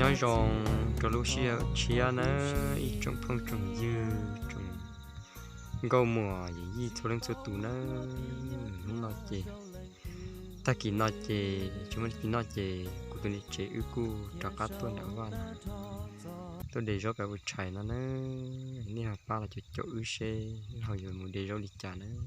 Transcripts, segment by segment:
Nyob zoo rau lub sij hawm tshiab nawb ib tsoom phooj tsoom ywg, tsoom nkauj muam yawm yij txhua leej txhua tus nawb. Hnub no ces, tag kis no ces tsis muaj dab tsi noj ces kuv tus niam tsev wb kuj rov qab tuaj nram vaj no, tuaj de zaub pem ua tshais no nawb. Nej ho pab los caum caum wb seb wb ho yuav mus de zaub li cas nawb.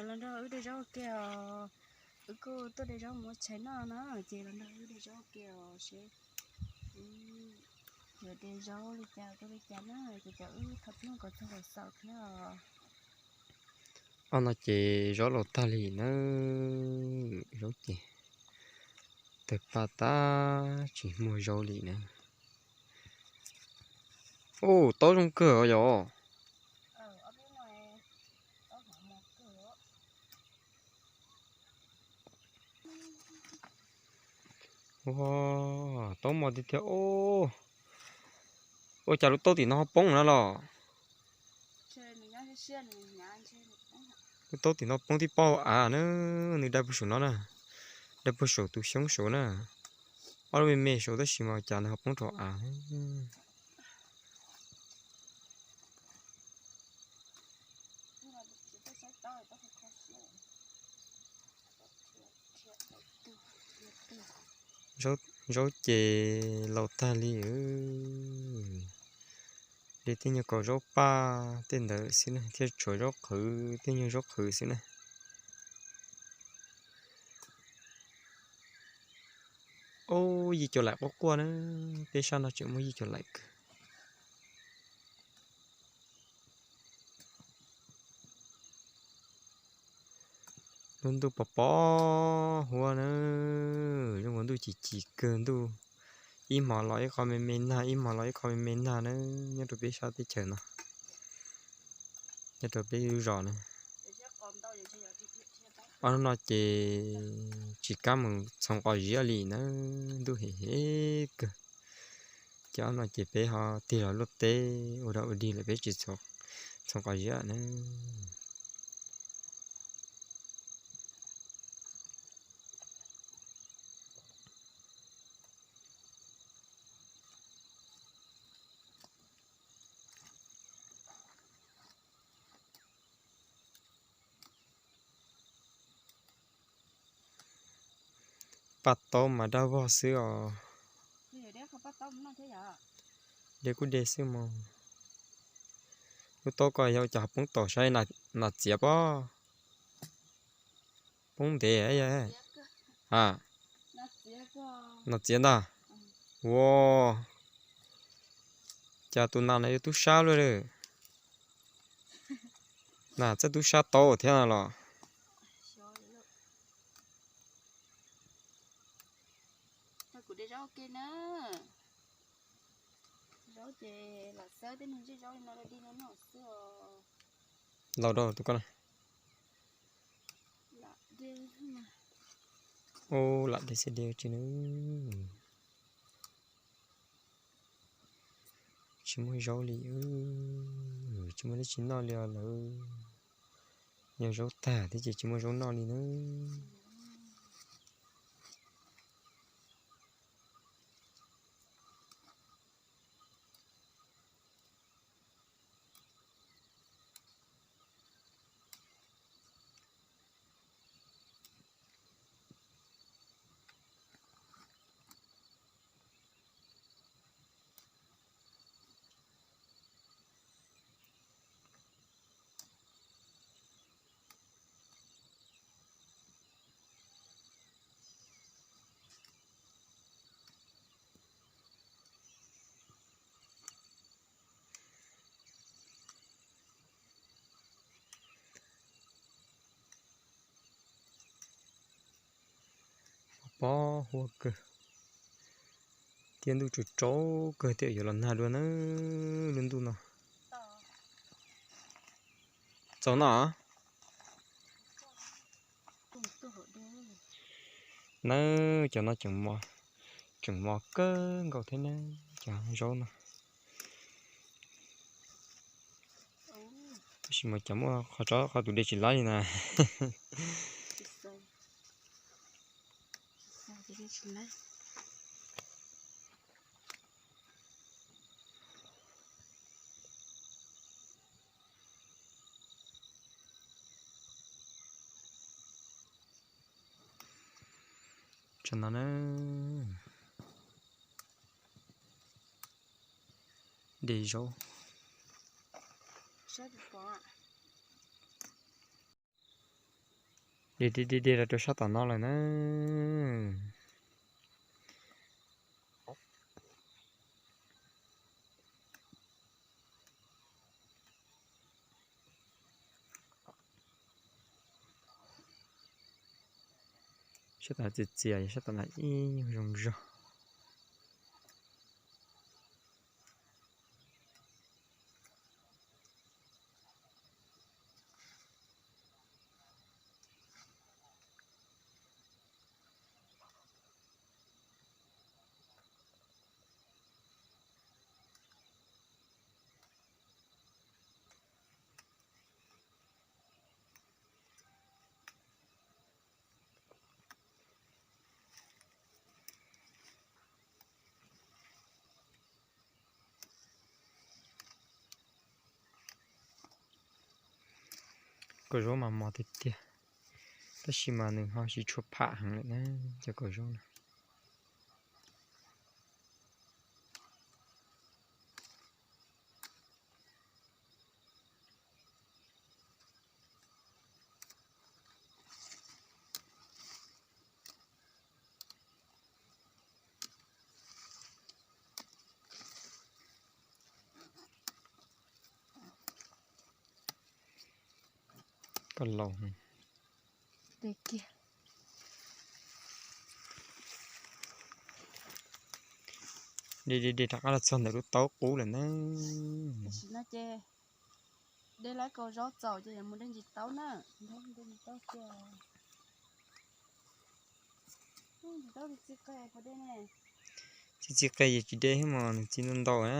Los nrog wb de zaub ua ke os. Wb kuj tuaj de zaub mus ua tshais noj no ces los nrog wb de zaub ua ke os seb yuav de zaub li cas ua li cas na, ces cov wb thov pib mus kom txog kom xaus thiab os. Ob no ces zaub laus tag li na, zaub ces tawg paj tag tsis muaj zaub li na. Ub, taub zoo kawg os yog. Ua, taub mos tiag tiag. Ua cas lub taub tim no ho poob na los? Lub taub tim no poob tib pob hauv av na, nws dai puag saum no na, dai puag saum tus xyoob saud na. Ob lub me me saud tab sis mas cas nws ho poob rau av. Zaub ces laus tag li. De tej nyuag kaum zaub paj tej ntawd xwb na, thiaj tshuav zaub qhwv, tej nyuag zaub qhwv xwb na. Ub, yim caum laim quaj quaj na, peb sab no tseem muaj yim caum laim kawg. Lub ntuj pos pos huab na, zoo nkaus ntuj ci ci kawg, ntuj ib hmos los ib qho me me nag, ib hmos los ib qho me me nag na, nyob rau peb sab teb chaws no, nyob rau peb lub zos na. Ob hnub no ces tsis kam mus txhoov qos ziab li na, ntuj hem hem kawg. Ces ob no ces peb ho tig los luaj teb ua dog ua dig lawm, peb tsis txhoov qos ziab na. Paj taub mas dab vog xwb os. De kuj de xwb mog. Lub taub ko yog ua cas ho poob tom saib, nas txiav pob? Poob ntev. A, nas txiav ntag. Ua cas tus nas no yuav tub sab luaj li. Nas txawj tub sab taub thiab no los. Laus rau tus ko na. Ub, lam de xwb de tsis nws. Tsis muaj zaub li, tsis muaj dab tsi noj li os lawm. Yog zaub tag thiab ces tsis muaj zaub noj li na. Pob huab kawg, tiaj ntuj tsaus tsaus kawg tias yuav los nag dua na, lub ntuj no. Txaus no. Nawb, cov no tseem mos, Tseem mos kawg nkaus thiab ne, cov zaub no. Tab sis mas cov muaj qhov tsob qhov tus de tsis laib li na. Tso no na. De zaub. De de de de los rau sab tom no lawm na. Sab tom txias txias, sab tom no ib nyuag zoo zog. Kaus zaub mas mos tiag tiag, tab sis mas nws ho tsis tshua pham heev lawm na, cov kaus zaub no. Koj laus. De de de rov qab los txog ntawm lub taub qub lawm na. Tam sim no ces de lawv kaus zaub txaus ces yuav mus de ntsis taub na. Txiv txiv qe ces tsis de thiab mas nws txiv ntau ntau na.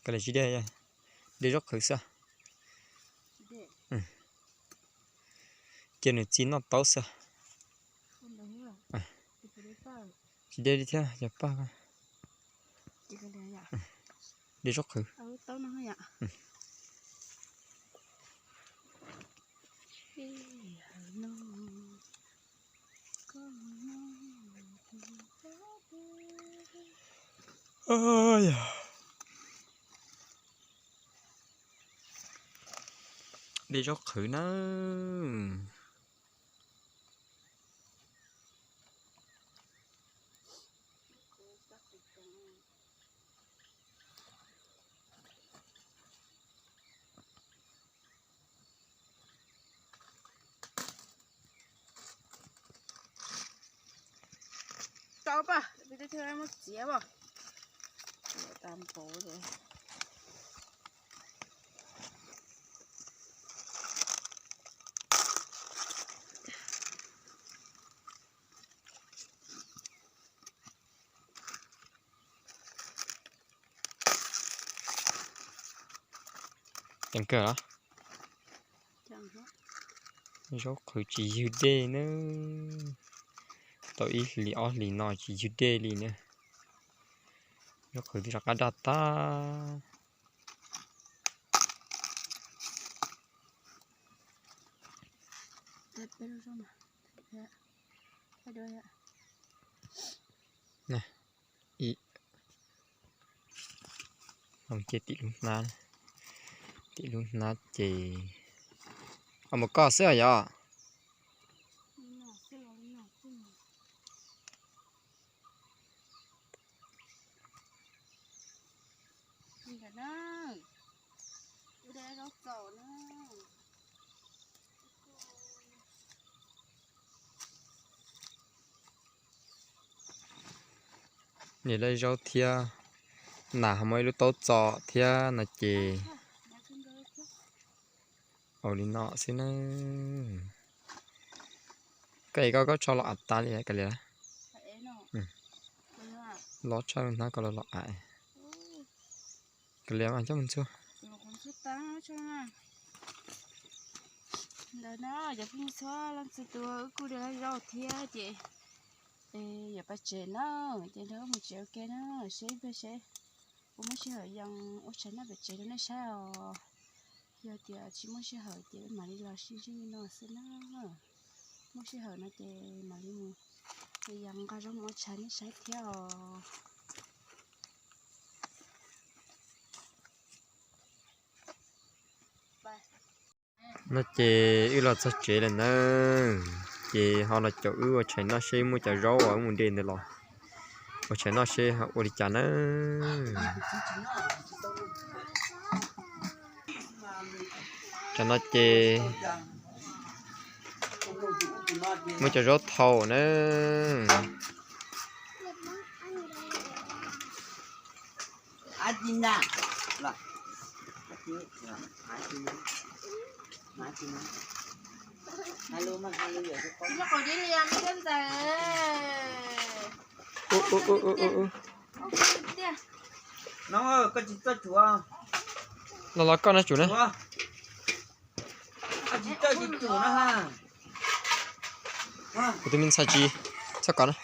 Koj li tsis de, de zaub qhwv xwb. Cia nws txiv noj taub xwb. Tsis de li thiab, yog paj. De zaub qhwv. De zaub qhwv na. Tau paj, peb teb chaws muab txiav paj. Txiav tas npaum li. Ceev kawg los? Zaub qhwv tsis ywg dej na. Tau ib hlis ob hlis no tsis ywg dej li na. Zaub qhwv twb rov qab daj tag. Ib, ces tim lub hnab, tim lub hnab ces, mus koj xwb yom. Niam laj zaub thiab, nas ho muaj ib lub taub txo thiab no ces, ua li no xwb na. Koj es koj, koj tso los av tas li kav liam. Los tshaj hnab ko los los av. Kav liam mas coj mus ntxuag. Ntawd na, cov phooj ywg txhua leej txhua tus, wb kuj de zaub thiab ces yuav pais tsev na, ces nrog wb mus tsev ua ke na, seb ib pliag seb puas muaj sij hawm yoo ua tshais noj pem tsev rau nej saib os. Yog tias tsis muaj sij hawm ces wb mam li los sib ntsib li no xwb na. Muaj sij hawm no ces mam li mus, ces yog nqa zaub mus ua tshais nej saib thiab os. No ces wb los txog tsev lawm na, ces ho los caum wb ua tshais noj seb muaj cov zaub uas wb mus de ntawd los ua tshais noj seb ua li cas na. Tam no ces muaj cov zaub thau na. Los los koj no tsum na. Kuv tus me ntxhais tsis txhob kov na.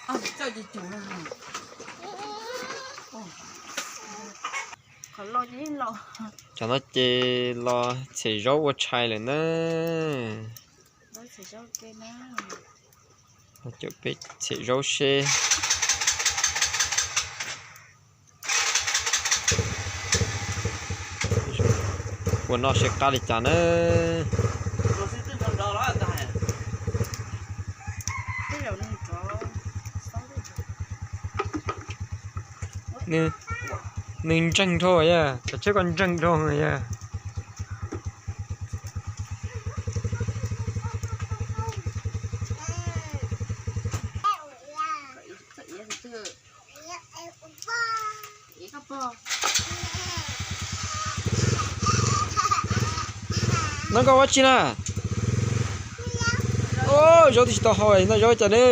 Tam no ces los txhem zaub ua tshais lawm na. Los caum peb txhem zaub seb ua noj seb qab li cas na. Nws ntseeg dhau yog, cov tsheb ko ntseeg dhau yog. No koj ua tsi na? Zaub twb tsis tau hau no zaub cas ne?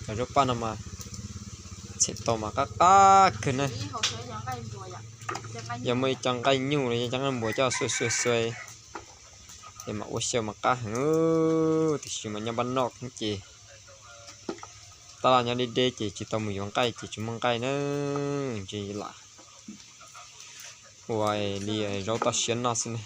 Cov zaub paj no mas txhem tau mas qab qab kawg na. Yog muaj ib co nqaij nyuj los yog cov nqaij npuas coj xuav xuav xuav es mam ua xyaw mas qab heev. Tiam sis mas nyob npab noj ces tab laj nyob deb deb ces tsis tau mus yuav nqaij ces tsis muaj nqaij na. Ntsis lam ua li zaub toj siab noj xwb ne.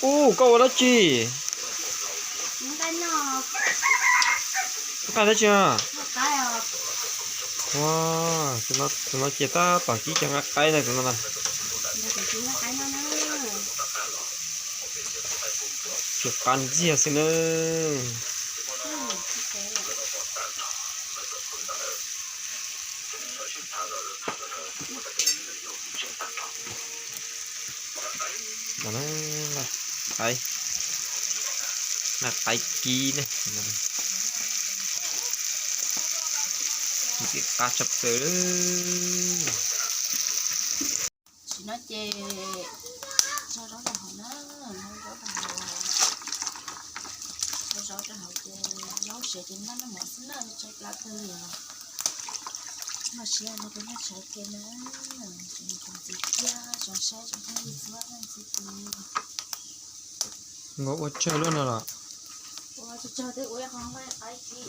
Ub, koj ua dab tsi? Nqaij dab tsi na? Ua, tus no ces tab tom kib cov nqaij qaib na tus no na. Tsis qab ntxiag xwb na. Nqaij, nqaij qaib kib ne. Qab tshaj plaws. Tam no ces tso zaub rau hauv na, zaub rau hauv, tso zaub rau hauv ces zaub siav ces noj noj mov xwb na, tso plab kawg li os. Noj siav no peb noj tshais ke na, tsoom niam tsoom txiv thiab tsoom saib tsoom phooj ywg txhua leej txhua tus. Nkaus ua tsawg lub no los? Ua tsawg tsawg twb ua ib qho nqaij qaib kib.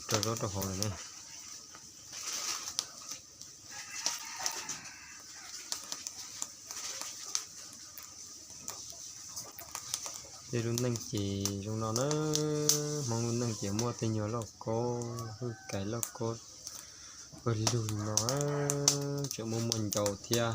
Tso zaub rau hauv lawm ne. Tej lub neej ces zoo no na, Hmoob lub neej ces muaj tej nyuag lauj kaub, hwj kais lauj kaub pawg lug li no, tseem muaj muaj ncau thiab.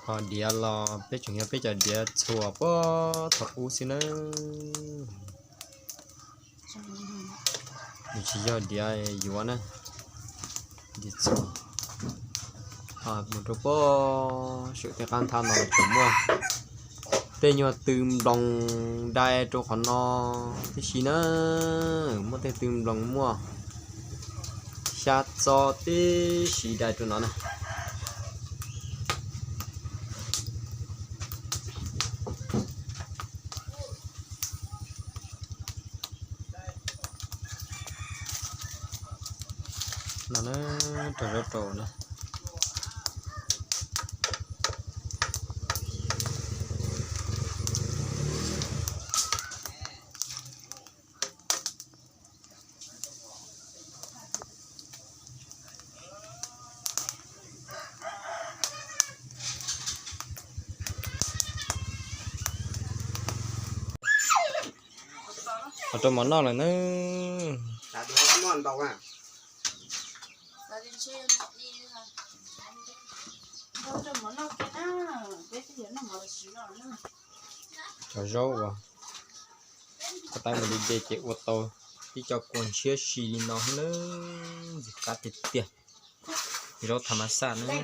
Ho diav los peb tseem yog peb cov diav txhuam puag thaum ub xwb na. Nws tsis yog diav yuav na, diav txhuam. Mus rau puag saum tej qab nthab no los tseem muaj tej nyuag tw nploos dai rau qhov no tib si na, muaj tej tw nploos muaj xya txo tib si dai rau no na. No na, rau zaub rau na. Ua rau mov noj lawm na. Cov zaub uas ua tais mus li de ces ua tau ib co kua ntshiab si li no xwb na, ntxim qab tiag tiag. Zaub tham mas xaj na.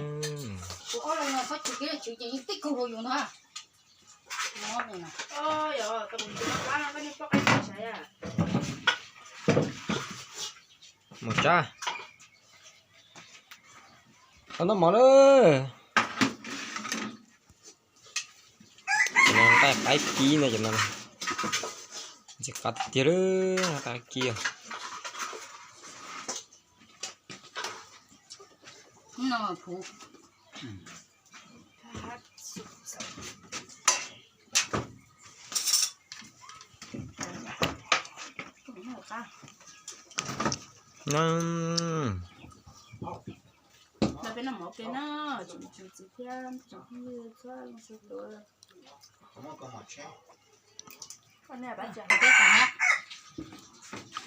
Mus tsa, tau noj mov lawm. Cov no nqaij qaib kib no, cov no ntxim qab tiag tiag lawm, nqaij qaib kib.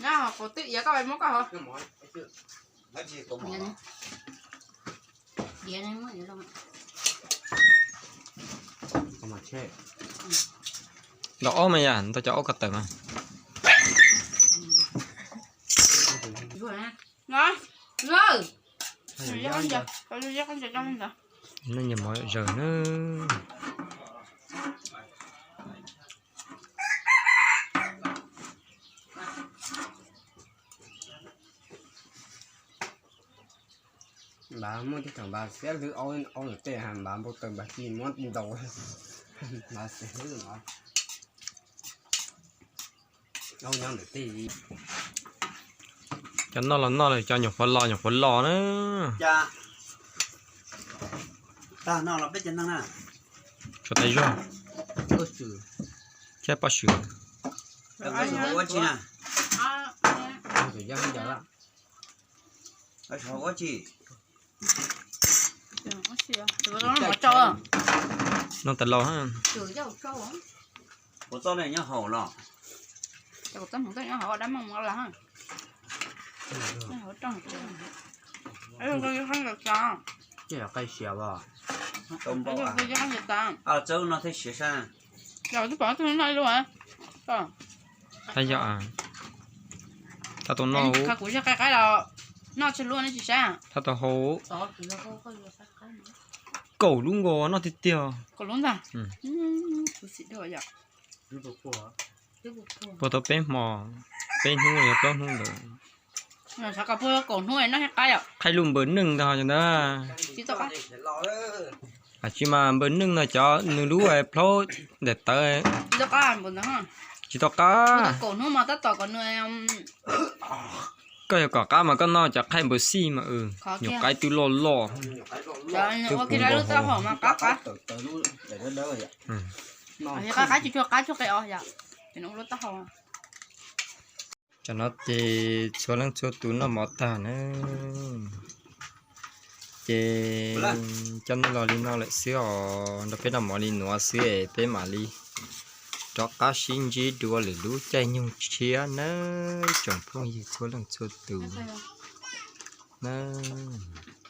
Nyob hauv qhov twb iav koj muab koj hov. Ntaus ob mas yam, ntaus cov ob ko tawm mas. Noj nyuag mov zaws na. Npam muaj tej thaum npam xiab hlwb aub, aub ntawm tej, npam npau taws npam ci muab ntaus, npam xiab hlwb no. Aub nyob ntawm tej. Cov noj los noj, cov nyuam qhuav los nyuam qhuav los na. Tag no los peb cov neeg na. Tshuav tais zog thiab poj swm. Ua tsi na? Ua tsi? Noj tas laus. Kuv txoj ne nyob hauv los. Qaib siav os. Txawb no thiaj siav sab. Thab yog, thab tau noj, kuv yog qaib qaib los noj tsis lub ne tsis sab. Thab tau hau kaum lub nkaus noj tiag tiag. Kaum lub ntag. Puag tau peb hmo, peb hnub los yog plaub hnub ntawd. Xav kom puag kaum hnub noj thiab qaib os. Qaib lub npawg neej ntag ntag. Tsis mas npawg neej no cov nws lub plaub ntam tawv tsis tau qab. Kaum hnub mas tab tom kom nws, koj yog kom qab mas koj noj cov qaib npawg xij mas, nyuam qaib twb loj loj. Ua kiag lub taub hau mas qab qab. Qaib qab tsis tshua qab tsuag qe os yom. Tam no ces txhua leej txhua tus noj mov tag na. Ces coj nej los li no lawm xwb os, nrog peb noj mov li nuav xwb es peb mam li rov qab sib ntsib dua lwm lub caij nyoog tshiab nawb tsoom phooj ywg txhua leej txhua tus nawb.